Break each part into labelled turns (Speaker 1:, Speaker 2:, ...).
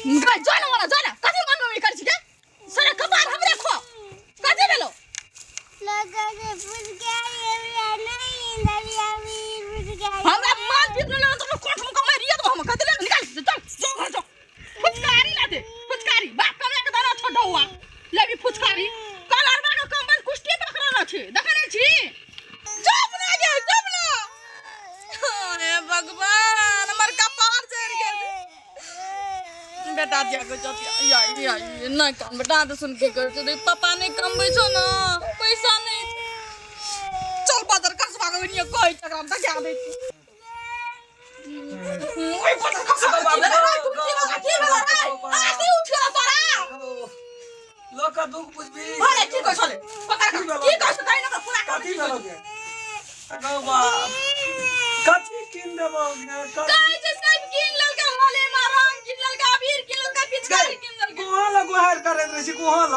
Speaker 1: गई जो ना मरा जो ना कथी मम्मी मम्मी करै छी गे सारा कपार हमरे खो कथी भेलो हमरा मार पीट ले तो कोठ मुका मारिए तो हम कथी ले निकाल चल जो घर जो फुचकारी ला दे फुचकारी बाप कमला के दाना छोड़ हुआ ले भी फुचकारी कल अरबा के कंबल कुश्ती पकड़ल छी देखै नै छी चुप ना गे चुप ना अरे भगवान हमर कपार जरि गेल बेटा दिया के जतिया या या नहीं काम बेटा तो सुन के कर देख पापा नहीं कमबै छौ ना पैसा नहीं चल बाजार कसबा के नहीं कहै चकरा में देखा दै छी ओइ बाजार कसबा के की भेलै रे की भेलै रे आती उठ गेल तोरा
Speaker 2: लोक के दुख बुझबी
Speaker 1: अरे की कहै छले पकड़ के की कहै छौ तै ना पूरा
Speaker 2: कथी भेलो गे गौ बाप कथी कीन देबौ गे कथी
Speaker 1: कहै छै सब कीन लेलकै होले में रंग कीन लेलकै अबीर कीन लेलकै पिचकारी कीन लेलकै
Speaker 2: गुहा ल गुहार करैत रहै छी गुहा ल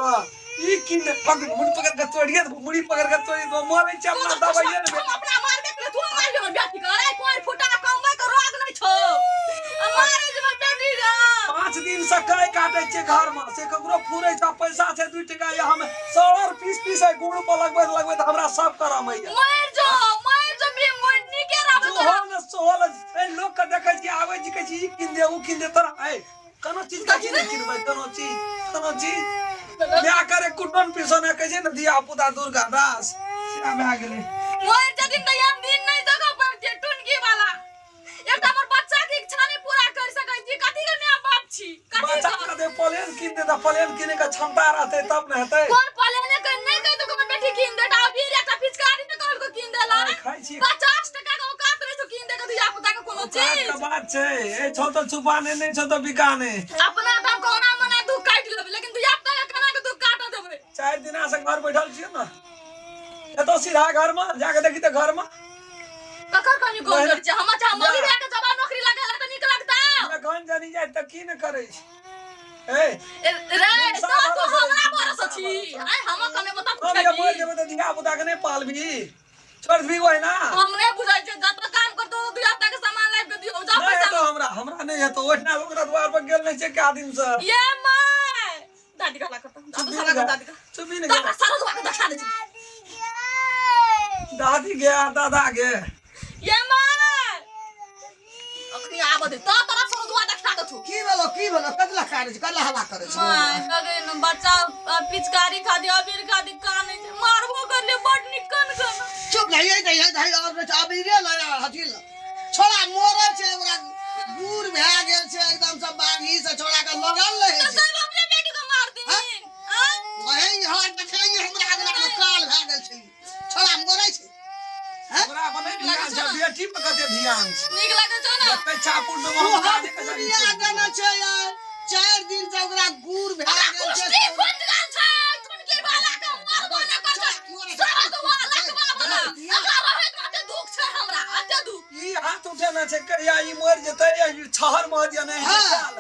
Speaker 2: ई कीन दे पकड़ मुड़ी पकड़ के तोड़िए देबौ मुड़ी पकड़ के तोड़ि देबौ मरै छै अपना दबाइए ने
Speaker 1: हम अपना मारबे के तू मार हमर बेटी के अरे कोई फुटा कमबै के रोग नै छौ आ मारे जे हमर बेटी के
Speaker 2: 5 दिन से कई काटे छै घर में से ककरो फूरे छै पैसा छै 2 टका या हम सौर पीस पीस है गुड़ पर लगबैत लगबैत हमरा सब करम है
Speaker 1: मर जो मर जो भी मोर निके रहबे
Speaker 2: जो हो न सोहल ए लोग के देखै छी आबै छी कहै छी ई कीन दे ऊ कीन दे तोरा ए कोनो चीज कथी नहि किनबै कोनो चीज कोनो चीज बियाह करे कुटन पिसन कहै छै ने धिया पुता दुर्गा दास से भए गेलै
Speaker 1: मर जदिन तऽ एहन दिन नहि देखऽ पड़तै टुनकी वाला एकटा हमर बच्चा के इच्छा नहि पूरा कर सकै छी कथी के माय बाप छी कथी
Speaker 2: बच्चा
Speaker 1: के
Speaker 2: के दे प्लेन कीन दे तऽ प्लेन किने के क्षमता रहतै तब ने हेतै
Speaker 1: कोन प्लेने के नहि कहि दो हमर बेटी कीन दे अभी एकटा पिचकारी ने कहल को कीन देला
Speaker 2: आइ खाइ छी
Speaker 1: 50 टका के औकात रहै छौ कीन दे के धिया पुता के कोनो
Speaker 2: औकात
Speaker 1: चीज
Speaker 2: के बात छै ए छौ तऽ छुपाने नहि छौ तऽ बिकाने
Speaker 1: अपना तऽ हम कोना मना दुख काटि लेबै लेकिन धिया पुता के केना के दुख काटऽ देबै
Speaker 2: 4 दिना से घर बैठल छियै ने एतौ सीधा घर में जाके देखी तऽ घर में
Speaker 1: ककर कनी गोल करै छै हमर चाहे मम्मी भैया के जवान नौकरी लागल तऽ नीक लगता
Speaker 2: एखन जानी जाय तऽ की ने करै छै ए
Speaker 1: रे तो तू हमरा भरोसा छी आय हम कमे बता
Speaker 2: हम जे मरि जेबै तऽ धिया पुता के नहि पालबी छोड़ देबी ओहिना
Speaker 1: हम नहि बुझै छै जत काम करतो धिया पुता के सामान लाबि के दियौ जा
Speaker 2: नहि
Speaker 1: पैसा
Speaker 2: हेतौ हमरा हमरा नहि हेतौ ओहिना ओकरा द्वार पर गेल नहि छै कए दिन से
Speaker 1: ये my दादी का करता दादी साला का दादी का
Speaker 2: चुपी ने
Speaker 1: दादा साला दुआ के दखा दे छी
Speaker 2: दादी गे दादा गे
Speaker 1: ये my अखनी आब दे तो तोरा साला दुआ दखा दे तू
Speaker 3: की भेलो की भेलो कतला काटे छै कतला हल्ला करे छै
Speaker 1: my कगे न बच्चा पिचकारी खा दे अबीर खा दे काने छै मारबो कर ले बड निकन कन
Speaker 3: चुप रहिए रहिए रहिए और नहीं अबीरे ल हथी ल छोड़ा मोरे छै ओकरा बूढ़ भए गेल छै एकदम से बाघी से छोड़ा के लगल रहै
Speaker 1: तो
Speaker 3: छै
Speaker 1: सब हमरे बेटी के मार दे
Speaker 3: हाँ? वही यहाँ देखै हमरा अगला में काल भए गेल छै छोड़ा मोरे छै हैं?
Speaker 2: हमरा पर नहि ध्यान छै बेटी पर कते ध्यान छै
Speaker 1: नीक लागै छौ ने
Speaker 2: एते चापुर देबो
Speaker 3: तू
Speaker 2: हम
Speaker 3: हम
Speaker 2: काजे के जानी
Speaker 3: पुरिया देने छै यार 4 दिन से ओकरा गुड़ भए
Speaker 1: ओकरा
Speaker 3: गेल छै
Speaker 1: कुश्ती फुटि गेल छै ठुनकी वाला के मारबो न कर छै सारा दुआ लकवा वाला एकरा रहैत एते दुख छै हमरा एते दुख
Speaker 2: ई हाथ उठेने छै कहिया ई मरि जेतै या ई छहर मह जे नहि
Speaker 3: हाँ।
Speaker 2: चल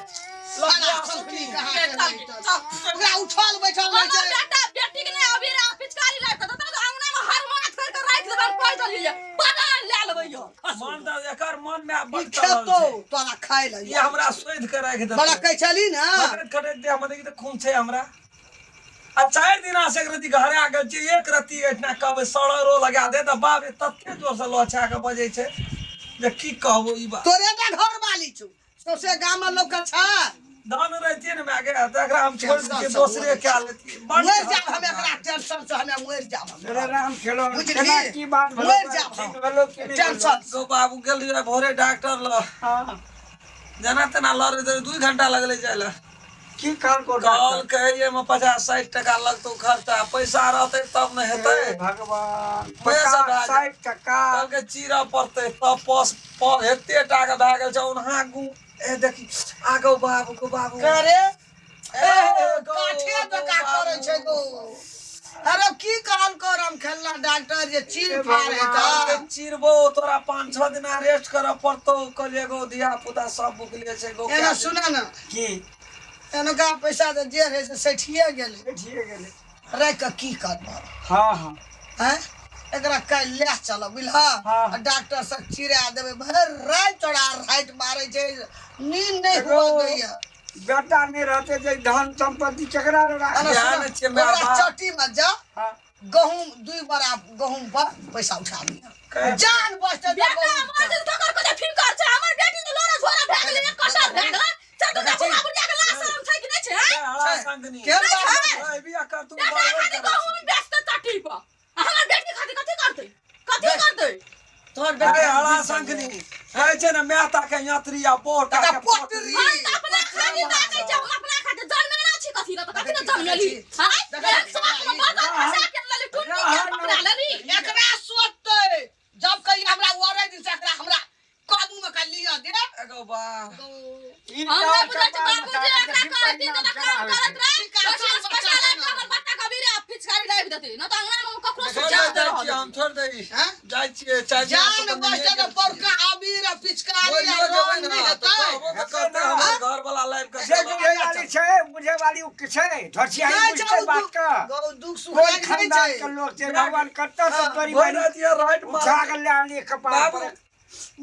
Speaker 3: साला
Speaker 2: लफुआ
Speaker 3: छलकनी
Speaker 2: सुखी
Speaker 3: कहाँ
Speaker 1: चल,
Speaker 3: के नहीं
Speaker 1: चल।
Speaker 3: तऽ। ओकरा उठल बैठल नहि
Speaker 1: हमर
Speaker 3: छै
Speaker 1: बेटा बेटी के नहि अबीर आ पिचकारी लाबि कऽ देतै तऽ अंगना मे हर माथ कर के राखि देबै कहि देलियै बगान लए लेबै यौ
Speaker 2: मन तऽ एकर मन मे आब
Speaker 3: ई
Speaker 2: बड चलल
Speaker 3: खेतौ
Speaker 2: छै
Speaker 3: तोरा खाय लए
Speaker 2: ई हमरा शोधि के राखि
Speaker 3: बड़ा
Speaker 2: देतै
Speaker 3: कहै छली ने
Speaker 2: खटैत खटैत देह मे देखी तऽ खून छै हमरा आ 4 दिना से एक रत्ती घरे आ गेल छी एक रत्ती एहिठिना कहबै सड़रो लगा दे तऽ बाप रे तते जोर से लछा के बजै छै जे की कहबो ई बात
Speaker 3: तोरे टा घर वाली छौ सौंसे गाम में लोक के छै
Speaker 2: धन रहितियै ने माय गे तऽ एकरा हम छोड़ि
Speaker 3: टेंशन
Speaker 2: दैतियै
Speaker 3: से
Speaker 2: दोसरे
Speaker 3: मरि
Speaker 2: कए लेतियै बड
Speaker 3: मरि जाब हम एकरा टेंशन से हमे मरि जाब हम
Speaker 4: अरे राम खेलो
Speaker 3: बुझली
Speaker 4: केना की बात भेलो
Speaker 3: मरि जाब
Speaker 4: ठीक
Speaker 3: हम
Speaker 4: भेलो कि नहि भेलो?
Speaker 3: टेंशन
Speaker 2: गो बाबू गेल रहियै भोरे डॉक्टर लग
Speaker 4: हाँ
Speaker 2: जेना तेना लड़ैत रहे 2 घंटा लगलै जाय लए
Speaker 4: की कहलको
Speaker 2: कहल कहै मे 50-60 टका लगतौ खर्चा पैसा रहतै तब ने हेतै
Speaker 4: हे भगवान
Speaker 2: पैसा भए
Speaker 4: 50 60 टका
Speaker 2: कहलकै चीरऽ पड़तै तब पस प एते टा के भए गेल छै ओनहा गु ए देखी आगो बाबू गो बाबू
Speaker 3: करे
Speaker 2: ए, गो,
Speaker 3: काठे
Speaker 2: गो
Speaker 3: जकाँ
Speaker 2: बाबू।
Speaker 3: करै छै गो अरे की कहल कर हम खेलना डॉक्टर जे चीर फाड़ हेतै
Speaker 2: कहलकै चिरबो तोरा 5-6 दिना रेस्ट करऽ पड़तौ कहलियै गो धिया पुता सब बुकले छै गो
Speaker 3: एना सुना ने
Speaker 4: की
Speaker 3: एनका पैसा तऽ जे रहै से सठिए गेलै
Speaker 4: बैठिए गेलै
Speaker 3: राखि कऽ की करब
Speaker 4: हाँ हाँ
Speaker 3: आँय एकरा काल्हि लए चलब बुझलह
Speaker 4: हाँ।
Speaker 3: आ डॉक्टर से चिरा देबै भरि राति तोरा राति मारै छै नींद नहि हुअ दैया
Speaker 4: बेटा नहि रहतै जे धन सम्पत्ति केकरा
Speaker 3: अरे
Speaker 4: राखतै?
Speaker 2: इएह ने छियै माय
Speaker 3: ओकरा
Speaker 2: बाप।
Speaker 3: चट्टी में जा
Speaker 4: हाँ।
Speaker 3: गहूम दुई बड़ा गहूम पर पैसा उठा लिया जान बचते
Speaker 1: बेटा मर जेतै तकर कते फिकर छै हमर बेटी तऽ लोरा झोरा भए गेलै एक कटर भए गेलै चल दूटा बुढ़ा बुढ़िया के लाज शरम छै कि नहि छै आँय?
Speaker 2: हरा संगनी
Speaker 3: केहन
Speaker 1: नहि
Speaker 3: बात
Speaker 1: छै
Speaker 2: ए बियाह कर तू
Speaker 1: बेटा
Speaker 2: बड़
Speaker 1: खातिर गहूम बेचतै चट्टी पर आ हमर बेटी खातिर कथी करतै कथी करतै
Speaker 3: तोहर
Speaker 2: अरे
Speaker 3: बेटा
Speaker 2: हरा संगनी कहै छै ने मेहता के यात्री आ बोटा
Speaker 3: तका
Speaker 2: के
Speaker 3: पोटरी
Speaker 1: हम तऽ अपना खातिर ताकै छै हम अपना खातिर जन्मेना छी कथी ल तऽ कथी ल जन्मेली आँय? एक साथ में बगल फंसा के लेली टुन्नी के पकड़ा लेली
Speaker 3: एकरा सोचते जब कही हमरा ओरे दिन से एकरा हमरा काबू में कर लिया दे
Speaker 2: एगो बा
Speaker 4: ई
Speaker 1: हम नहि
Speaker 4: चाउर
Speaker 1: बुझै छी
Speaker 4: के
Speaker 1: बाबूजी एकरा कहथिन तऽ काम करत रहे
Speaker 3: ठीक है,
Speaker 1: बस
Speaker 3: चल,
Speaker 1: पैसा
Speaker 3: बच्चा
Speaker 1: लाबि कऽ हमर बच्चा के अबीरे आ फिचकारी लाबि देतै न तऽ अंगना मे ककरो
Speaker 2: छोड़
Speaker 1: सुझाव
Speaker 2: दे
Speaker 1: दे
Speaker 2: जाइ
Speaker 1: रहल
Speaker 2: छियै हम छोड़ दे
Speaker 3: हैं?
Speaker 2: जाइ छियै चाय
Speaker 3: जान बचते तो पड़का अबीर आ पिचकारी आ रंग नहि हेतै
Speaker 2: कहबो तऽ करतै हमर घर वाला लाइव के
Speaker 4: जे बुझै वाली छै बुझै वाली उ के छै ढसियाही
Speaker 3: नहि छै
Speaker 4: बुझतै
Speaker 3: ओ
Speaker 4: बात
Speaker 3: दुख
Speaker 4: के
Speaker 3: गौ दुख सुख
Speaker 4: कोन
Speaker 3: नहि
Speaker 4: खानदान
Speaker 3: छै
Speaker 4: के लोक छै भगवान कतऽ से तोरी
Speaker 2: भरि
Speaker 4: बहिन
Speaker 2: राति ये राइट
Speaker 4: उठा
Speaker 2: मारैत
Speaker 4: के ले आनली कपार
Speaker 2: बाबू
Speaker 4: पर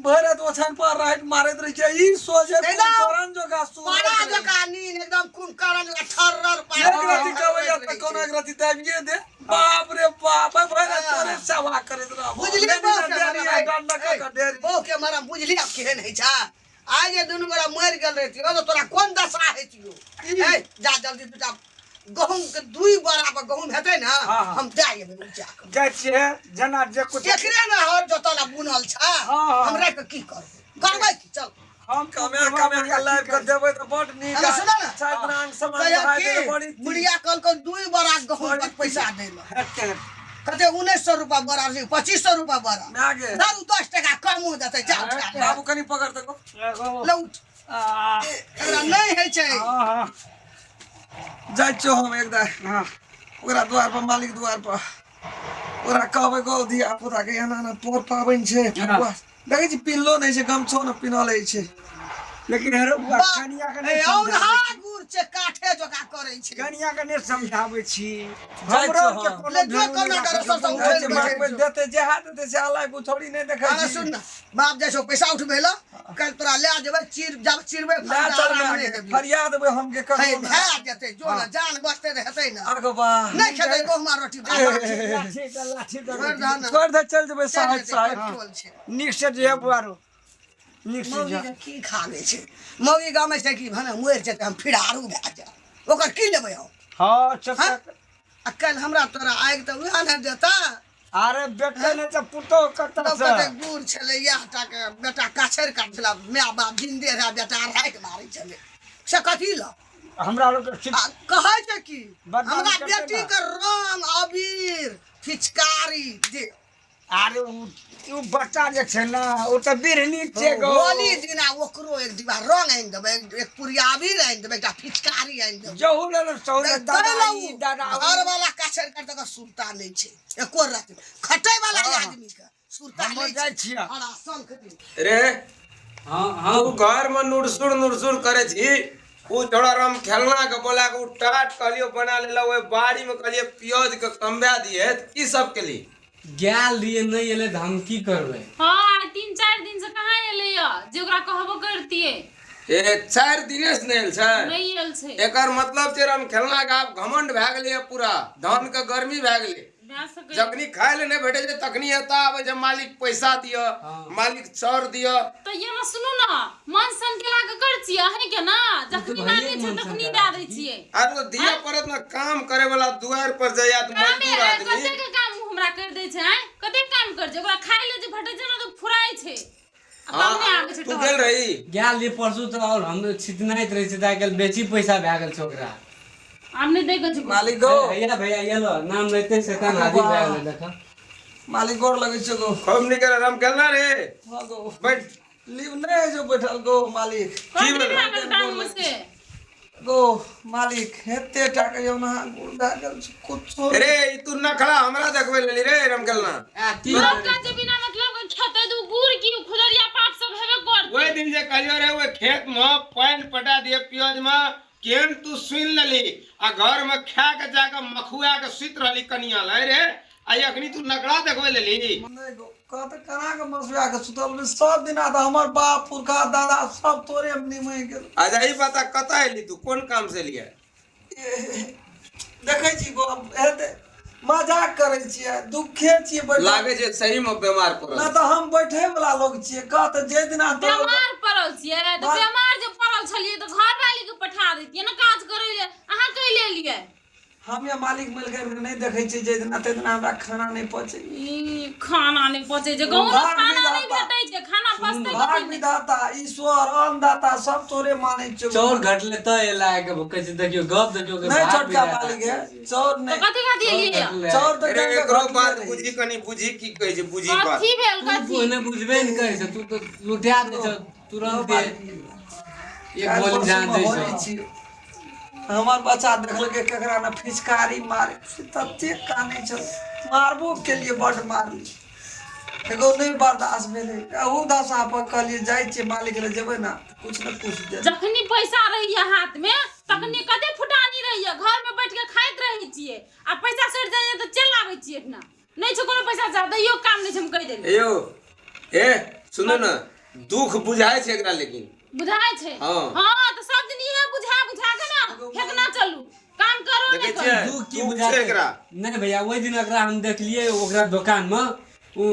Speaker 2: भरि राति ओछाइन पर राइट मारैत रहै छै ई सोझे
Speaker 3: एकदम
Speaker 2: कुंभकर्ण जोका सुनैत
Speaker 3: पारा
Speaker 2: रहै छै।
Speaker 3: जकाँ नीन एकदम कुंभकर्ण जकाँ ठर्रर पारा
Speaker 2: एक राति कहबै तऽ कोनो एक राति दाबिए दे बाप रे बाप भरि राति तोरे सेवा करैत रहबो
Speaker 3: बुझलियै
Speaker 2: लेकिन
Speaker 3: बौह के
Speaker 2: डेरी
Speaker 3: मरम
Speaker 2: आ डंडा कऽ कऽ डेरी
Speaker 3: बौह के मरम बुझली आब केहन होइ छै आइ जे दुनू गोरा मरि गेल रहितियो तऽ तोरा कोन दशा हेतियो ए जा जल्दी दूटा गहूम के दुई बोरा पर गहूम हेतै ने
Speaker 4: हाँ, हाँ।
Speaker 3: हम दए एबै उपजा कऽ
Speaker 4: जाइ छियै जेना जे कुछ
Speaker 3: एकरे ने हर जोतल आ बुनल छै
Speaker 4: हाँ, हाँ।
Speaker 3: हम राखि कऽ की करबै करबै की चल
Speaker 4: हम
Speaker 2: कमे कमे के लाइव के देबै तऽ बड नीक
Speaker 3: हेलो, सुनऽ ने।
Speaker 2: चारि रंग सामान
Speaker 3: कहिया
Speaker 2: भए
Speaker 3: की
Speaker 2: गेल बड़ी
Speaker 3: बुढ़िया कहलकै दुई बोरा गहूम पर पैसा दै लए
Speaker 4: हेतै
Speaker 3: कते 1900 रुपआ बोरा छै 2500 रुपआ बोरा
Speaker 2: भए गेल
Speaker 3: दारू 10 टका कम हो जेतै जा उठा ले।
Speaker 2: बाबू कनि पकड़ तऽ गो।
Speaker 4: एगो
Speaker 3: ले उठ
Speaker 4: आ
Speaker 3: एकरा नहि होइ छै
Speaker 4: हाँ हाँ
Speaker 2: जाइ छियौ हम एकदा
Speaker 4: हाँ
Speaker 2: ओकरा द्वार पर मालिक द्वार पर ओकरा कहबै गो धिया पुता के एना एना पर पाबनि छै फगुआ देखै छी पिन्हलो नहि छै गमछो ने पिन्हल छै
Speaker 4: लेकिन हेरो बुआ कनिया के
Speaker 3: ए
Speaker 4: नहि
Speaker 3: औन्हा
Speaker 4: समझाबै
Speaker 3: गुड़ छै काठे जका करै छै
Speaker 4: कनिया के नहि समझाबै छी
Speaker 2: जाइ
Speaker 4: हमरो
Speaker 2: छियौ
Speaker 4: के
Speaker 2: हम।
Speaker 4: कोनो
Speaker 3: ले जो
Speaker 4: भेलू
Speaker 3: कोना
Speaker 4: नहि
Speaker 3: डर
Speaker 4: राखै
Speaker 3: सब
Speaker 4: छै।
Speaker 3: उठै
Speaker 2: जाइ छै मांगबै देतै जे हाथ देतै से अलाय को थोड़ी नहि देखै
Speaker 3: अरे
Speaker 2: छी
Speaker 3: सुन ना बाप जाइ छौ पैसा उठबै लए काल्हि तोरा लए जेबै चीर जब चिरबै
Speaker 2: लए चल
Speaker 3: आराम नहि हेबी।
Speaker 2: फरिया देबै हम के
Speaker 3: हे
Speaker 2: ककरो नहि।
Speaker 3: भए जेतै जो ने जान बचतै तऽ हेतै ने
Speaker 2: आगो बा
Speaker 3: नहि खेतै गहुमा रोटी भात
Speaker 4: लाठी दऽ, लाठी दऽ।
Speaker 3: छोड़ि दह ने।
Speaker 2: छोड़ि दे चलि जेबै
Speaker 3: चलि
Speaker 2: साहब
Speaker 3: जेतै,
Speaker 2: साहब
Speaker 3: कंट्रोल छै।
Speaker 4: नीक से जे बुआ रो नीक से
Speaker 3: मौगी
Speaker 4: जा
Speaker 3: के की खाबै छै मौगी गामे छै कि भने मरि जेतै हम फिरारू भए जायब ओकर की लेबै हम
Speaker 4: हाँ चचा
Speaker 3: हाँ? आ काल्हि हमरा तोरा आगि तऽ उएह ने देता
Speaker 4: अरे बेटा ने तऽ पुतोह कतऽ
Speaker 3: तब
Speaker 4: से
Speaker 3: कते गुड़ छलै इएह टाके बेटा काछरि काट छलै माय बाप जिन्दे रहए बेटा राखि मारै छलै से कथी लए
Speaker 4: हमरा लोग के
Speaker 3: आ कहै छै की
Speaker 4: बदनामी
Speaker 3: हमरा
Speaker 4: करतै
Speaker 3: बेटी
Speaker 4: ना।
Speaker 3: के रंग अबीर फिचकारी दे
Speaker 4: अरे उ उ बच्चा जे छै ने ओ तऽ बिरहनी छै गो
Speaker 3: होली दिना ओकरो एक डिब्बा रंग आनि देबै एक पुड़िया अबीर आनि देबै एकटा फिचकारी आनि देबै
Speaker 4: जहू लेल सौरे दादा ई दादा उ।
Speaker 3: घर वाला काछर कर तक सुरता नहीं छै एको रात खटै वाला आदमी के सुरता
Speaker 4: हम
Speaker 3: नहीं
Speaker 4: जाइ छियै।
Speaker 3: हरा शंख दिन
Speaker 5: रे
Speaker 6: हाँ हाँ
Speaker 5: तू घर में नुरसुर नुरसुर करे छी उ थोड़ा राम खेलना के बोला के उ टाट कहलियो बना लेला ओहि बाड़ी में कहलियो प्याज के कमबा दिए त की सब के लिए
Speaker 6: गेल रहियै नहि एलै तऽ हम की करबै
Speaker 7: हाँ आइ 3-4 दिन से कहाँ एलै या जे ओकरा कहबो करतियै
Speaker 5: ए 4 दिने से नहि आयल छै
Speaker 7: नहि आयल छै
Speaker 5: एकर मतलब छै राम खेलना के आब घमंड भए गेलै पूरा धान के गर्मी भए गेलै
Speaker 7: भए सकै
Speaker 5: जखनी खाय ले नहि भेटै छै तखनी एतऽ आबै छै मालिक पैसा दिअ मालिक चाउर दिअ
Speaker 7: तऽ ये सुनू ने मन सन केला के कर छियै अहीं के ना जखनी मांगे छै तखनी दए दै छियै
Speaker 5: आर तो दिअ पड़त ने काम करे वाला दुआर पर जाइया तऽ
Speaker 7: कामे
Speaker 5: मजदूर
Speaker 7: आइ
Speaker 5: आदमी
Speaker 7: कतेक काम हमरा कर दै छै आँय कतेक काम कर छै ओकरा खाय ले जे भेटै छै ने तऽ फुराइ छै आ तब नहि आबै छै
Speaker 5: तू गेल रही
Speaker 6: गेल रहियै परसू तऽ आओर हम छितनाइत रहै छै तऽ आइ काल्हि बेसी पैसा भए गेल छै ओकरा
Speaker 7: आब नहि दै के छै
Speaker 2: मालिक गो
Speaker 6: भैया भैया एलो नाम लेते शैतान हाजिर भए गेलै देख
Speaker 2: मालिक गोर लगै छै गो
Speaker 5: खूब निक राम खेलना रे
Speaker 2: हाँ गो
Speaker 5: बैठ
Speaker 2: लीव नहि होइ छै बैठल गो मालिक
Speaker 5: की
Speaker 7: कथी
Speaker 5: भेलै?
Speaker 7: भए गेल टांग मे से
Speaker 2: गो मालिक हेते टा के यौ ना गुड़ भए गेल छै कुछो
Speaker 5: रे ई तू नखरा हमरा देखबै लेली रे राम खेलना
Speaker 7: लोक के जे बिना मतलब के खेतै दू गुड़ की खुदरिया पाप सब हेबे करतै
Speaker 5: ओहि दिन जे कहलियो रे ओहि खेत में पानि पटा दिए प्याज में केहन तू सुनि लेली आ घर में खा के जाके मखुआ के सुति रहली कनिया लै रे आ अखनी तू नकड़ा देखबै लेली।
Speaker 2: नहि गो, कह तऽ केना के मसुआ के सुतल रही? सब दिना तऽ हमर बाप पुरखा दादा सब तोरे में निमहि गेल।
Speaker 5: अच्छा ई बता कतऽ एली तू, कोन काम से एलियै?
Speaker 2: देखै छी गो, हेतै मजाक करै छियै, दुखे छियै बैठल।
Speaker 5: लागे छै सही में बीमार पड़ल।
Speaker 2: नहि तऽ हम बैठे वाला लोग छियै। कह तऽ जे दिना तोरा
Speaker 7: बेमार पड़ल छियै तऽ बेमार जे पड़ल छलियै तऽ घरवाली के पठा दैतियै ने काज करै लए, अहाँ कै लेलियै?
Speaker 2: हम या मालिक मिलके नहि देखै छियै जे दिना ताहि दिना हमरा खाना नहि पचै।
Speaker 7: ई खाना नहि पचै छै, गाँव में
Speaker 2: भाग
Speaker 7: खाना नहि
Speaker 2: विधाता।
Speaker 7: भेटै छै, खाना पचतै
Speaker 2: भाग
Speaker 7: कथी नहि?
Speaker 2: विधाता ईश्वर अन्नदाता सब तोरे मानै छियौ।
Speaker 6: चौर घटले तऽ एला के कहै छै, देखियौ गप देखियौ के
Speaker 2: नहि
Speaker 6: भाग
Speaker 2: छोटका
Speaker 6: विधाता
Speaker 2: मालिक है,
Speaker 6: कहै छै।
Speaker 2: चौर
Speaker 7: तऽ
Speaker 2: नहि।
Speaker 7: कथी खातिर एलियै?
Speaker 6: घटले।
Speaker 2: चौर तऽ
Speaker 5: अरे
Speaker 2: गंगा
Speaker 5: एकरो
Speaker 2: घटले
Speaker 5: बात
Speaker 2: रहै।
Speaker 5: बुझी, कनी बुझी की कहै छै, बुझी बात।
Speaker 7: कथी भेल?
Speaker 6: तू
Speaker 7: कथी
Speaker 6: ओहने बुझबे नहि करै छै, तू तऽ लुटा दै छ तुरन्ते, एक
Speaker 2: काल्हि
Speaker 6: गोली जान
Speaker 2: परसूमे
Speaker 6: दै
Speaker 2: होली
Speaker 6: छ।
Speaker 2: छियै। हमर बच्चा देखलकै केकरा ने फिचकारी मारे से ततेक कानै छल, मारबो केलियै, बड्ड मारली, एगो नहि बर्दाश्त भेलै। अहू दशा पर कहलियै जाइ छियै मालिक लग, जेबै ने कुछ ने कुछ देतै।
Speaker 7: जखनी पैसा रहैया हाथ में तखनी कते फुटानी रहैया, घर में बैठ के खाइत रहै छियै, आ पैसा सड़ि जाइया तऽ चलि आबै छियै एहिठिना। नहि छै कोनो पैसा दैयो काम नहि छै, हम कहि देलियै।
Speaker 5: यौ ए सुनू ने, दुख बुझाइ छै एकरा लेकिन
Speaker 7: बुझाइ छै।
Speaker 5: हाँ।
Speaker 7: हाँ तऽ सब दिन इहे बुझा बुझा के ना फेकना चलू, काम करो
Speaker 5: देखै
Speaker 7: नहि
Speaker 5: छियै?
Speaker 7: करू।
Speaker 6: दुख की
Speaker 5: दुख
Speaker 6: बुझाइ
Speaker 5: छै एकरा।
Speaker 6: नहि भैया, ओहि दिन एकरा हम देखलियै ओकरा दोकान में, ओ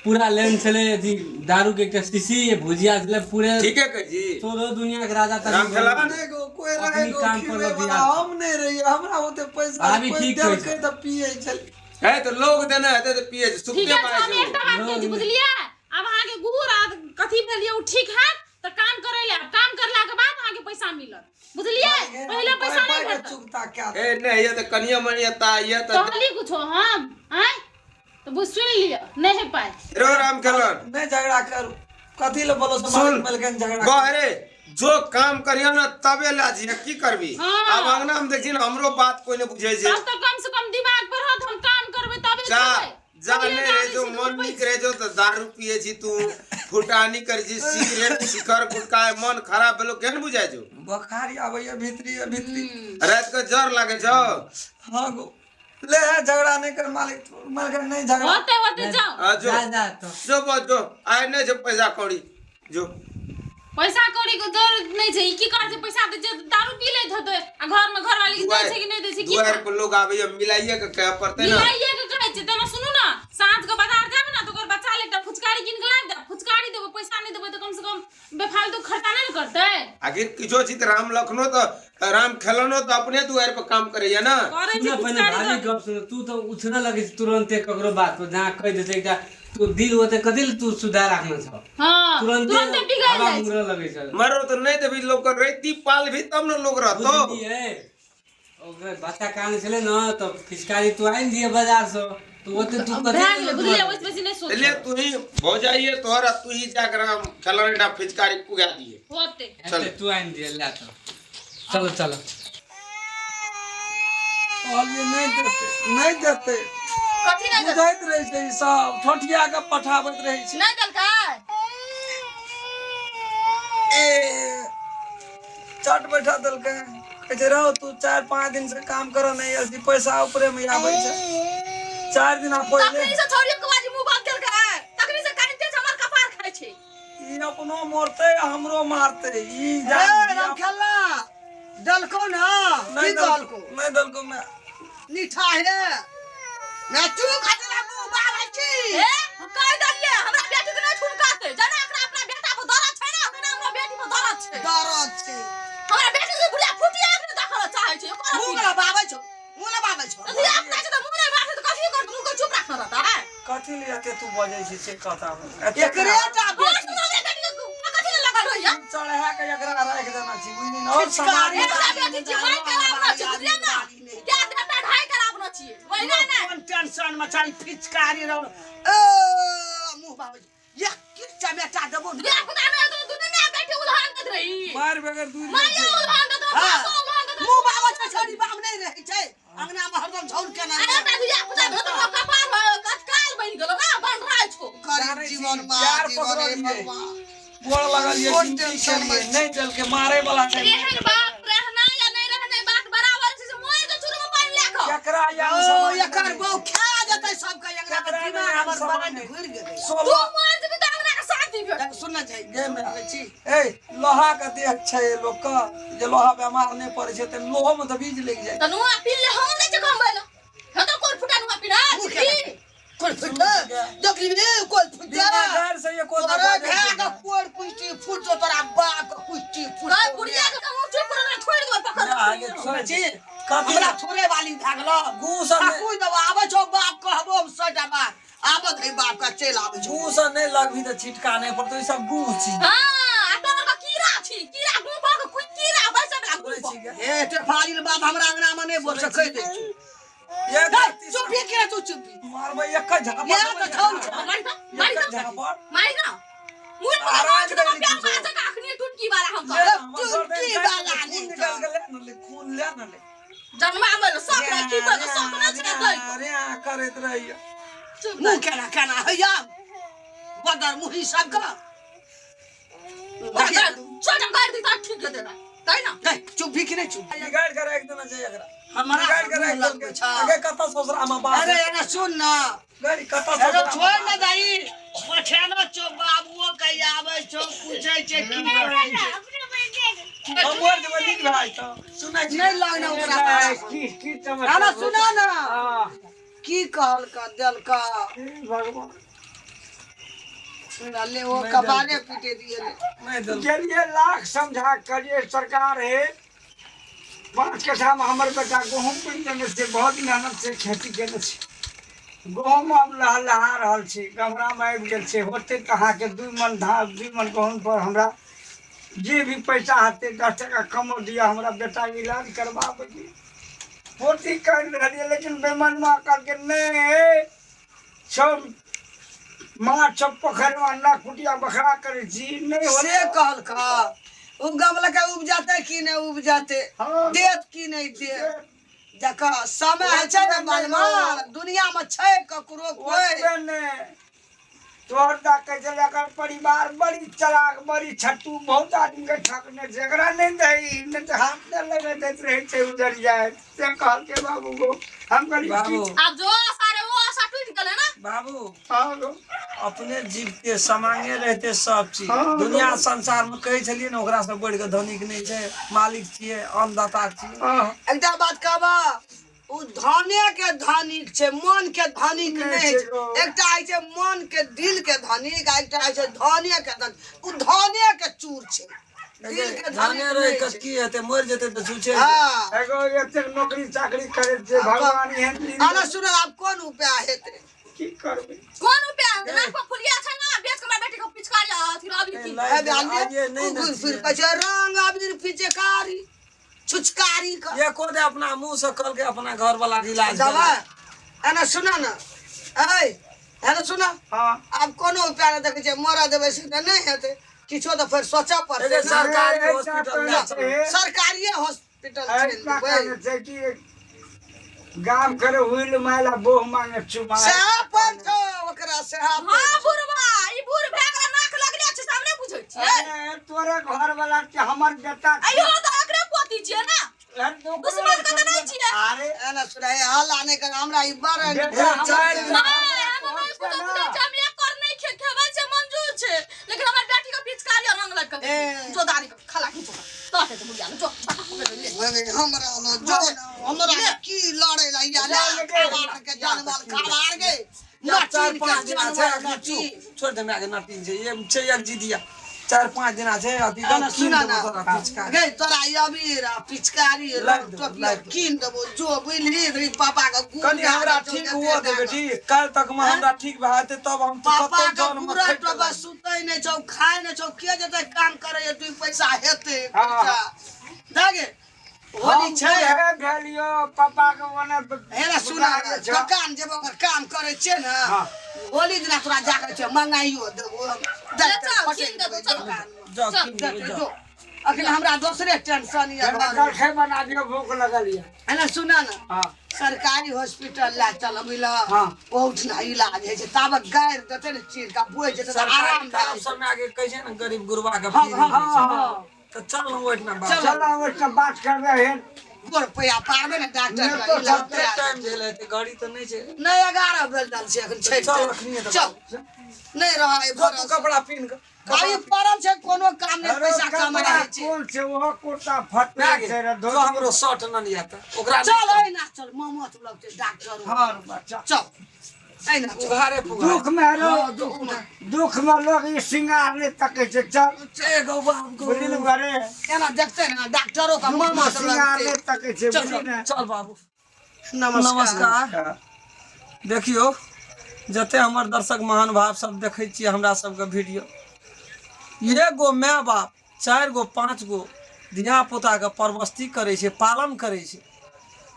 Speaker 6: पूरा लेन छलै अथी दारू के एकटा शीशी, भुजिया छलै पूरे।
Speaker 5: ठीके कहै छी।
Speaker 6: चौदह दुनिया के राजा तक
Speaker 5: राम खेलावन।
Speaker 2: नहि गो, कोइ रहै
Speaker 6: अपनी
Speaker 2: गो
Speaker 6: काम पर
Speaker 2: खिबै
Speaker 6: लगिया।
Speaker 2: वाला, हम नहि रहियै, हमरा ओते पैसा
Speaker 6: भाभी
Speaker 2: कोइ
Speaker 6: ठीक कहै
Speaker 2: देलकै
Speaker 6: छै।
Speaker 2: तऽ पियै छलियै।
Speaker 5: है तऽ लोग देने हेतै तऽ पियै छै,
Speaker 7: ठीक
Speaker 5: सुखते
Speaker 7: है,
Speaker 5: पाइ
Speaker 7: हम
Speaker 5: छै ओ।
Speaker 7: एकटा बात कहै छी, बुझलियै? आब अहाँके गुड़ आ कथी भेल ये ओ ठीक हैत तऽ काम करै लए आयब, काम करला के बाद अहाँके पैसा मिलत, बुझलियै? पहिले पैसा नहि
Speaker 2: पाइ के
Speaker 7: भेटत।
Speaker 2: चुकता कए
Speaker 5: ए नहि ये तऽ कनिया मनिया ता ये तऽ
Speaker 7: कहली कुछो हम आँय तऽ बुझ सुनि लिअ, नहि है पाइ।
Speaker 5: रो राम खेलन।
Speaker 2: नहि झगड़ा करू, कथी लए बोलो से
Speaker 5: सुन
Speaker 2: मालिक मलकन झगड़ा
Speaker 5: गो रे, जो काम करियो ना तबे ला जिया, की करबी?
Speaker 7: हाँ।
Speaker 5: आब अंगना में देखी ना हमरो बात कोई नहीं बुझे छै।
Speaker 7: तब तऽ कम से कम दिमाग पर होत, हम काम करबै तबे
Speaker 5: जा
Speaker 7: खेबै।
Speaker 5: जा
Speaker 7: पहिले
Speaker 5: नहीं रहे
Speaker 7: जानै
Speaker 5: जो
Speaker 7: छी तऽ
Speaker 5: मन
Speaker 7: पैसा।
Speaker 5: निक रहे जो तो दारू पिए छी तू, फुटानी कर छी, सिगरेट शिखर गुटखा, मन खराब भेलो केहन बुझाय छौ?
Speaker 2: बोखारी आबैया भीतरी भीतरी।
Speaker 5: रात के जर लागे छौ?
Speaker 2: हाँ गो, ले है झगड़ा नहीं कर मालिक, मालिक नहीं झगड़ा।
Speaker 7: होते होते जाओ।
Speaker 5: आ जो
Speaker 6: जा जा तो
Speaker 5: जो बस जो आइ नहीं छै पैसा कौड़ी जो।
Speaker 7: पैसा कौड़ी के जरूरत नहीं छै, ई की करतै पैसा दै छै तऽ दारू पी लैत हेतै, आ घर में घरवाली के दै छै कि नहि दै छै की?
Speaker 5: दुआर पर लोग आबैया मिलाइए के कहे पड़तै ना।
Speaker 7: मिलाइए के कहै छै तेना। सुनू ना, साँझ के बाजार जायब ना तऽ ओकर बच्चा लए एकटा फुचकारी कीन के लाबि देब, फुचकारी देबै, पैसा नहि देबै तऽ कम से कम बेफालतू खर्चा नहि ने करतै।
Speaker 5: आखिर किछो छी तऽ राम लखनो तऽ राम खेलनो तऽ अपने दुआर पर काम करैया ना।
Speaker 7: करै
Speaker 6: सुन
Speaker 7: छै
Speaker 6: पहिने
Speaker 7: फुचकारी
Speaker 6: भाभी
Speaker 7: तऽ
Speaker 6: गप सुन, तू तऽ उछलऽ लगै छै तुरन्ते ककरो बात पर, जहाँ कहि दै छै एकटा तू दिल ओते कथी लए तू सुधार राखने छौ?
Speaker 7: हँ,
Speaker 6: तुरन्ते
Speaker 7: तुरन्ते बिगड़ि
Speaker 6: हवा
Speaker 7: जाइ छै।
Speaker 6: मुड़ऽ लगै छै।
Speaker 5: मरो तऽ नहि देबी लोक के रैती पाल भी तब ने लोग रहतो।
Speaker 6: बुझलियै, ओकरा बच्चा कानै छलै ने तऽ फिचकारी तू आनि दिए बाजारसँ, तऽ ओते तू कथी
Speaker 7: भए गेलै, बुझलियै? ओहिसँ बेसी नहि सोच।
Speaker 5: ले तू ही भौजाइए तोहर आ तू ही जाकर राम खेलने एकटा फिचकारी पुगा दिए।
Speaker 7: होते।
Speaker 5: चल।
Speaker 6: तू आनि दिए ले तऽ चलो चलो।
Speaker 2: कहलियै नहि देतै, नहि देतै।
Speaker 1: कथी नहि देतै?
Speaker 2: बुझैत रहै छै ई सब, ठोठिया के पठाबैत रहै छै।
Speaker 1: नहि देलकै।
Speaker 2: ए चट बैठा देलकै, कहै छै रहो तू 4-5 दिन से काम कर नहीं आयल छी, पैसा ऊपरे में आबै छै 4 दिन पहिले।
Speaker 1: तखनी से छौड़ी के बाजी मुंह बंद केलकै, तखनी से कानिते छै, हमर कपार खाइ छै।
Speaker 2: ई अपनो मरतै आ हमरो मारतै ई।
Speaker 3: ए
Speaker 2: जान
Speaker 3: राम खेलना दलको ना
Speaker 2: नहीं
Speaker 3: की
Speaker 2: दलको,
Speaker 3: कहलको?
Speaker 2: नहीं दलको मैं
Speaker 3: निठा हे ना तू कथी ला मुंह बाबै छी?
Speaker 1: ए हम कहि देलियै हमरा बेटी के नहि ठुनकाते, जेना एकरा अपना बेटा पर दर्द छै ना तेना हमरा बेटी पर दर्द छै।
Speaker 3: दरद छै।
Speaker 1: हमरा बेटी के बुढ़िया फुटिया के देखऽ चाहै छै ओकर।
Speaker 3: मुंह ना बाबै छौ, मुंह ना बाबै छौ।
Speaker 1: तऽ धिया पुता छै तऽ मुंह नहि बाजै तऽ कथी करतै? मुंह के चुप राखना रहतै?
Speaker 2: कथी लिए एते तू बजै छी से कहता?
Speaker 3: एकरे टा
Speaker 1: बड़
Speaker 3: बेटी।
Speaker 1: सुनल बेटी के कथी ले लगल होइया?
Speaker 2: चढ़ा के एकरा राखि देना छी, बुझली ने? और
Speaker 3: फिचकारी।
Speaker 2: समारी
Speaker 1: एकरा बेटी छी मारि कराबना छै, बुझलियै ना? क्या देवता ढाई कराबना छियै ओहिना नहि।
Speaker 3: कोन टेंशन में चल फिचकारी रहो, ए मुंह बाबै छौ, एक की चमेटा देबो।
Speaker 1: धिया पुता नहि हेतौ तऽ दुनू माय बेटी उलहन दैत रही।
Speaker 2: मारि बगैर दूर
Speaker 1: मारियो उलहन दैत रही,
Speaker 3: हाँ।
Speaker 1: बापो उलहन दैत रही।
Speaker 3: मुंह बाबै छै छौड़ी, बाप नहि रहै छै अंगना में हरदम झौल केना।
Speaker 1: आ एकटा धिया पुता भेल तऽ ओकर कपार कचकाल बनि गेलौ ना, बनराइ छौ।
Speaker 3: करी
Speaker 2: जानै छी,
Speaker 3: जीवन में
Speaker 2: प्यार
Speaker 3: जीवन हे
Speaker 2: पकड़लियै।
Speaker 3: भगवान।
Speaker 2: गोड़ लगल ये
Speaker 3: कोन
Speaker 2: की
Speaker 3: टेंशन
Speaker 2: केलियै
Speaker 3: में
Speaker 2: नहि देलकै, मारे वाला छै।
Speaker 1: एहन बाप रहना या नहि रहना बात बराबर छै, से मोर के चूरू में पानि लए कऽ
Speaker 2: केकरा या
Speaker 3: ओ
Speaker 2: समाज
Speaker 3: एकर
Speaker 2: में
Speaker 3: बहू खा जेतै सबके। दिमाग हमर बरांड घुरि गेलै।
Speaker 1: तू
Speaker 2: 16
Speaker 1: मर जेबी तऽ अंगना के शांति भेट।
Speaker 3: सुन ना छै गेम खेलै छी।
Speaker 2: ए लोहा के देह छै लोक के जे लोहा बेमार नहि पड़ै छै तऽ लोहो में तऽ बीज लागि जाइ
Speaker 1: तऽ नुआ पी ले हम नहि छै कमबै ले। हे तऽ कोन फुटा नुआ पीना
Speaker 3: मुँह केना? कोन फुटल देख लिबे कोन फुटल
Speaker 2: बिना गारि से एको
Speaker 3: तोरा
Speaker 2: दफा
Speaker 3: भाय के कोर कुष्टी फुटतो तोरा बाप के कुष्टी
Speaker 1: गाय
Speaker 3: फुटतो।
Speaker 1: बुढ़िया के मुँह चुप करो ना छोड़ देबै पकड़
Speaker 2: आगे छोड़
Speaker 3: छी
Speaker 2: कथी
Speaker 3: हमरा थोड़े वाली भए गेलो।
Speaker 2: गू सब नहि-
Speaker 3: ठाकुर दबा आबै छौ बाप कहबो हम सटा बात आबत है बाप का चलि आबै छौ।
Speaker 2: गू से नहि लगबी तऽ छिटका नहि पड़तौ ई सब गू छी।
Speaker 1: हां आ तोरा के कीड़ा छी कीड़ा गू पा के कोई कीड़ा बैसे बला गू
Speaker 2: सुनै छी गे?
Speaker 3: ए ते फाजिल बात हमरा अंगना में नहीं बोल सकै दै छी।
Speaker 2: एक
Speaker 3: ए, चुप ही के तू चुप ही।
Speaker 2: मारबै एक झापड़।
Speaker 3: ये तऽ छौ छौ।
Speaker 1: मारि ना मारि
Speaker 2: एक
Speaker 1: ना
Speaker 2: झापड़।
Speaker 1: मारि ना मुँह में
Speaker 2: आराम
Speaker 1: के
Speaker 2: से
Speaker 1: प्यार
Speaker 2: लिखी
Speaker 1: मार सका अखनी टुटकी वाला हम
Speaker 2: ले
Speaker 1: तो
Speaker 2: ना, हमर
Speaker 3: टुटकी
Speaker 2: गर्दन
Speaker 3: वाला
Speaker 2: काटि
Speaker 3: नहि
Speaker 2: खून निकाल के ले ना ले खून ले ना ले।
Speaker 1: जन्मा में शौक रहे की तो शौक न छै दै।
Speaker 2: अरे आ करैत रहिए।
Speaker 1: चुप
Speaker 3: मुँह केना केना हैया बदर मुही सबके।
Speaker 1: छोटा कर दी त ठीक हेतै तै ना।
Speaker 3: ए, चुप भी कि नहीं चुप?
Speaker 2: बिगाड़ के राखि देना चाहिए एकरा।
Speaker 3: हमरा
Speaker 2: बिगाड़ के राखि
Speaker 3: मुँह लगबै
Speaker 2: देलकै।
Speaker 3: छौ।
Speaker 2: अगे कतऽ ससुरा मे बाप
Speaker 3: अरे एना सुन ना।
Speaker 2: गरी कतऽ
Speaker 3: अरे
Speaker 2: ससुरा
Speaker 3: छोड़ ना दाई पठेनो छौ बाबुओ कहि आबै छौ पूछै छै की करै छै।
Speaker 2: हम मर जेबै नीक भए जेतौ। सुनै छी?
Speaker 3: नहीं लगना ओकरा।
Speaker 4: की की चमत्कार।
Speaker 3: अरे सुना ना
Speaker 4: हाँ,
Speaker 3: की कहलका देलका।
Speaker 4: हे भगवान।
Speaker 3: ले वो कपारे पीटे दिए ले।
Speaker 2: नहि देलकै।
Speaker 4: गेलिए लाख समझा करिए सरकार हे 5 कट्ठा में हमर बेटा गहूँम बुनि देने छै बहुत मेहनत से खेती केने छै गहूँम आब लहलहा रहल छै गमरा में आबि गेल छै होते तऽ अहाँके 2 मन धान 2 मन गहूँम पर हमरा जे भी पैसा हेतै 10 टका कमो दिअ हमरा बेटाके इलाज करबाबैके। पोती करि रहलियै लेकिन बेमनमा कहलकै नहि सब माछ सब पोखरिमे अन्ना कुटिया बखरा करै छी नहि
Speaker 3: से
Speaker 4: होतै।
Speaker 3: कहलका उ गमलका उपजतै कि नहि उपजतै
Speaker 4: हाँ।
Speaker 3: देत कि नहि देत जकर समय होइ छै ने बलमा दुनिया में छै ककरो कोई।
Speaker 4: ओतबे नहि तोहर दा कहै छलै एकर परिवार बड़ी चलाक बड़ी छट्टू बहुत आदमी के ठकने छै एकरा नहि दही नहि तऽ हाथ नहि लगे दैत रहै छै उजर जाय से कहलकै बाबू गो। हम कहलियै
Speaker 2: बाबू
Speaker 1: आब जो आशा रे वो आशा टूट गेलै ना।
Speaker 2: बाबू
Speaker 4: हाँ गो।
Speaker 2: अपने जीवते समांगे रहते सब चीज।
Speaker 4: हाँ।
Speaker 2: दुनिया संसार में कहै छलियै ने ओकरा से बढ़ि के धनिक नहि छै मालिक छियै अन्नदाता छियै।
Speaker 4: हाँ।
Speaker 3: एकटा बात कहबा उ धने के धनिक छै मन के धनिक
Speaker 4: नहि
Speaker 3: नहि
Speaker 4: छै
Speaker 3: छै।
Speaker 4: गो।
Speaker 3: एकटा होइ छै मन के दिल के धनिक आ एकटा होइ छै धने के धनिक उ धने के चूर छै दिल के धनिक
Speaker 2: धने रहि
Speaker 3: नहि
Speaker 2: के
Speaker 3: छै।
Speaker 2: की हेतै मरि जेतै तऽ छुछे।
Speaker 3: हाँ।
Speaker 4: एगो एतेक नौकरी चाकरी करै छै भगवान एहन दिन
Speaker 3: आना सुन आब कोन उपाय हेतै?
Speaker 4: की करबै?
Speaker 1: कोन उपाय हेतै? नाक पर फुलिया छै ना बेच के हमरा बेटी के पिचकारी अथी अबीर की।
Speaker 2: लाइट आइए नहि ने
Speaker 3: घुरि फिर
Speaker 2: छियै।
Speaker 3: कहै छै रंग अबीर पिचकारी छुचकारी का।
Speaker 2: एको दे अपना मुंह से कहलकै अपना घर वाला के इलाज
Speaker 3: दवा
Speaker 2: करबै।
Speaker 3: एना सुना ना ऐ एना सुना।
Speaker 4: हाँ।
Speaker 3: आब कोनो उपाय नहि देखै छियै मरऽ देबै से तऽ नहि हेतै किछो तऽ फेर सोचऽ पड़तै
Speaker 2: एगे
Speaker 3: ने।
Speaker 2: सरकारी
Speaker 4: ए,
Speaker 2: हॉस्पिटल
Speaker 4: ए,
Speaker 2: लए चलू।
Speaker 4: ए,
Speaker 3: सरकारिये हॉस्पिटल चलि
Speaker 4: ऐसा
Speaker 3: देबै।
Speaker 4: कहने छै कि गाम करे हुइल माइला बोह मांगे चुमा।
Speaker 3: सएह पर छौ ओकरा सएह पर।
Speaker 1: हाँ बुढ़वा ई बूढ़ भए गेलै नाक लगले छै से हम नहि बुझै छियै।
Speaker 4: अरे तोरे घर वाला के हमर बेटा
Speaker 1: अइयो तऽ एकरे पोती छियै ना दुश्मन के तऽ नहि छियै।
Speaker 4: अरे
Speaker 3: एना सुना हे हल्ला नहि कर हमरा ई बड़
Speaker 4: बेटा
Speaker 2: चारि
Speaker 4: हमर
Speaker 1: नहि हम नहि कुछो बुझै छियै हम एक कर नहि खेबै से मंजूर छै लेकिन हमर बेटी के पिचकारी आ रंग लटकल
Speaker 3: ए।
Speaker 1: जो दादी के खाला खींचो तऽ हेतै बुढ़िया जो
Speaker 3: मने हमरा न जो हमरा की लड़े ला या ले खावार के जानवर खावार गे
Speaker 2: चार
Speaker 3: नटीन
Speaker 2: पाँच
Speaker 3: के
Speaker 2: दिना छै
Speaker 3: जानवर
Speaker 2: अखनी
Speaker 3: नटीन।
Speaker 2: चुप छोड़ दे माय के नटीन छै ये छै एक जिदिया 4-5 दिना छै अथी
Speaker 3: एना
Speaker 2: कीन
Speaker 3: सुना
Speaker 2: देबो
Speaker 3: ना
Speaker 2: तोरा पिचकारी।
Speaker 3: गे तोरा ई अबीर आ पिचकारी
Speaker 2: लाइट
Speaker 3: रंग
Speaker 2: देबो,
Speaker 3: टोपी
Speaker 2: लाइट देबो।
Speaker 3: कीन देबो जो बुझली रे पापा के गुण
Speaker 2: कनी हमरा ठीक हुअ दे बेटी काल्हि तक में हमरा ठीक भए जेतै तब हम
Speaker 3: पापा
Speaker 2: कतौ
Speaker 3: के
Speaker 2: जन में
Speaker 3: पूरा
Speaker 2: खटि
Speaker 3: टोपा
Speaker 2: लेबै।
Speaker 3: सुतै नहि छौ खाय नहि छौ के जेतै काम करै 2 पैसा हेतै
Speaker 4: हाँ।
Speaker 3: पैसा दागे होली
Speaker 4: हम
Speaker 3: छै
Speaker 4: बूढ़े भेलियो पापा के ओने
Speaker 3: हेरा सुना दोकान जेबो ओकर काम करै छियै ने
Speaker 4: हाँ।
Speaker 3: होली दिना तोरा जाके छै मंगाइयो देबो हम
Speaker 1: ले चल, कीन देबो, चल।
Speaker 2: जाउ,
Speaker 1: चल,
Speaker 2: कीन देबै, जाउ।
Speaker 3: जो अखन हमरा दोसरे टेंशन ये घर
Speaker 4: जलखै बना दियो भूख लगल ये।
Speaker 3: एना सुना ना
Speaker 4: हाँ।
Speaker 3: सरकारी हॉस्पिटल लए चल बुझल
Speaker 4: हाँ।
Speaker 3: ओहुठिना इलाज होइ छै ताबत गारि देतै ने चीर के बोइ जेतै तऽ
Speaker 2: सरकारी
Speaker 3: आराम भए
Speaker 2: तरफ
Speaker 3: जेतै।
Speaker 2: से माय के कहै छै ने गरीब गुरबा के
Speaker 3: हाँ,
Speaker 2: फ्री
Speaker 3: हाँ,
Speaker 2: दै छै।
Speaker 4: हाँ।
Speaker 2: तऽ चल ने ओहिठिना बात।
Speaker 4: चल ओहिठिना बात करबै हेन।
Speaker 3: गोर पैया पारबै ने डॉक्टर
Speaker 4: नहि तो
Speaker 3: के इलाज
Speaker 2: कते
Speaker 3: करा।
Speaker 2: टाइम भेल हेतै घड़ी तऽ नहि छै
Speaker 3: नहि 11 भेल जाल छै एखन छै
Speaker 2: चल अखनिये तऽ
Speaker 3: चल नहि रहै
Speaker 2: जो तू कपड़ा पिन्ह कऽ
Speaker 3: अभी पड़ल छै कोनो काम नहि
Speaker 4: अरे
Speaker 3: पैसा कमाइ
Speaker 4: कपड़ा
Speaker 3: छै
Speaker 4: कोन छै ओहो कुर्ता फटल
Speaker 2: भए गेल
Speaker 4: छै रे
Speaker 2: जो हमरो शर्ट न लिया तऽ ओकरा
Speaker 3: चल एना चल मामा तो लगतै डॉक्टर
Speaker 4: हर बच्चा
Speaker 3: चल एना चल
Speaker 2: उघारे पुघारे
Speaker 4: दुख में रो
Speaker 3: दुख में
Speaker 4: दुख में लोग ई सिंगार नहि तकै छै चल
Speaker 2: ए गौ बाप गौ
Speaker 4: बुझली ने घरे
Speaker 3: एना देखते ने डॉक्टरो का मामा तो
Speaker 4: सिंगार
Speaker 3: लगतै
Speaker 4: नहि तकै छै
Speaker 3: चल,
Speaker 4: बुझली ने
Speaker 2: चल बाबू
Speaker 3: नमस्कार
Speaker 2: नमस्कार देखियौ जते हमर दर्शक महान भाव सब देखै छियै हमरा सबके वीडियो एगो माय बाप 4 गो 5 गो धिया पुताके परवस्ती करै छै पालन करै छै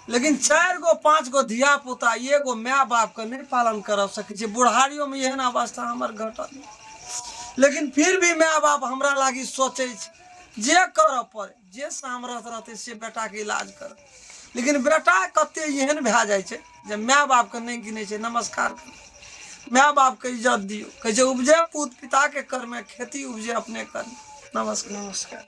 Speaker 2: लेकिन 4 गो 5 गो धिया पुता एगो माय बापके नहि पालन कर सकै छै बुढ़ारियोमे एहन अवस्था हमर घटल लेकिन फिर भी माय बाप हमरा लागी सोचै छै जे करऽ पड़े जे सामरथ रहतै से बेटाके इलाज करत लेकिन बेटा कते एहन भए जाइ छै जे माय बापके नहि गिनै छै नमस्कार माय बापके इज्जत दियौ कहै छै उपजे पूत पिताके कर्मे खेती उपजे अपने कर्म नमस्कार
Speaker 3: नमस्कार।